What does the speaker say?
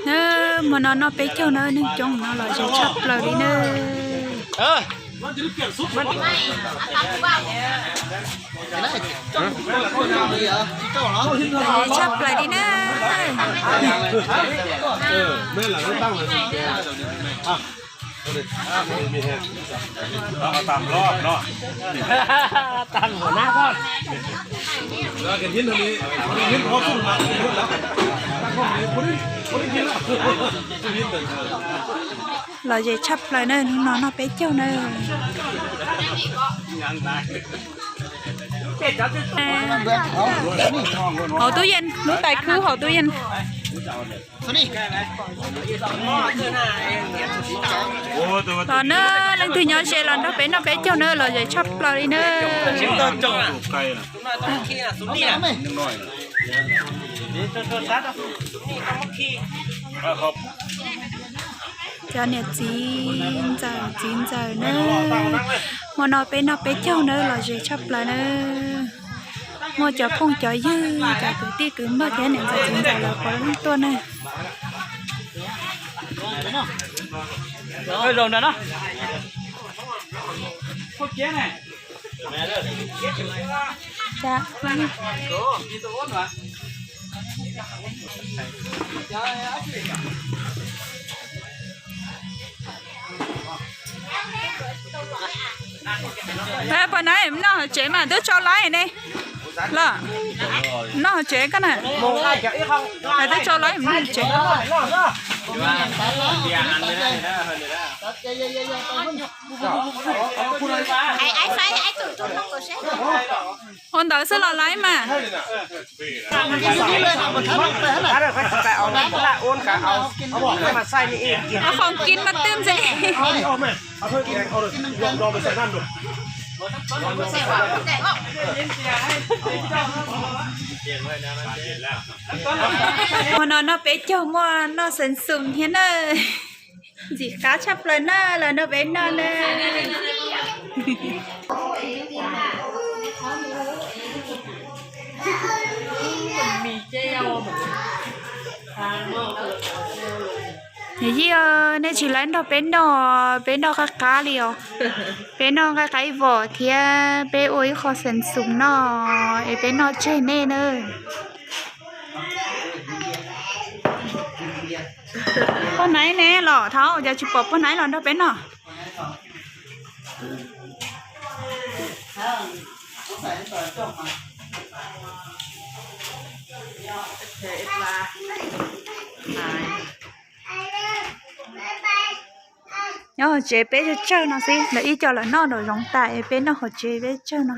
Na, hmo no noj peb caug na, neeg coob no los ze tshaj plaws li na. Los ze tshaj plaws li na. Los ze tshaj plaws na, hnub no noj peb caug na. Hauv tub yees, lub tais khwb hauv tub yees. Los na, leej twg nyob ze los nrog peb noj peb caug na, los ze tshaj plaws li na. Cov niam txiv ntxawm txiv ntxawm na, hmo no peb noj peb caug na, los ze tshaj plaws na. Muaj cov phooj cov ywg, cov kwv tij kwv npawg thiab niam ntxawm txiv ntxawm lawv puav leej tuaj na. Pab nais noj hauv tsev mas twb tso laib ne. Los noj hauv tsev koj na. Twb tso laib noj hauv tsev. Ua ntawd xwb los laib mas. Ua khoom kis mas twb ntxiv. Hmo no noj peb caug muaj noj xeev xum thiab na. Ntxim qab tshaj plaws na, los nrog peb noj na. Niam yij, nej tsis laib nrog peb noj, peb noj qab qab li os. Peb noj nqaij qaib vom thiab peb ua ib qho xeev xum noj es peb noj tseg nej na. Poj naib ne los thaum cas tsis pom poj naib los nrog peb noj. Nyob hauv tsev peb tsawg tsawg no xwb, lawv ib co lawv noj nraum zoov tas es peb noj hauv tsev peb tsawg no.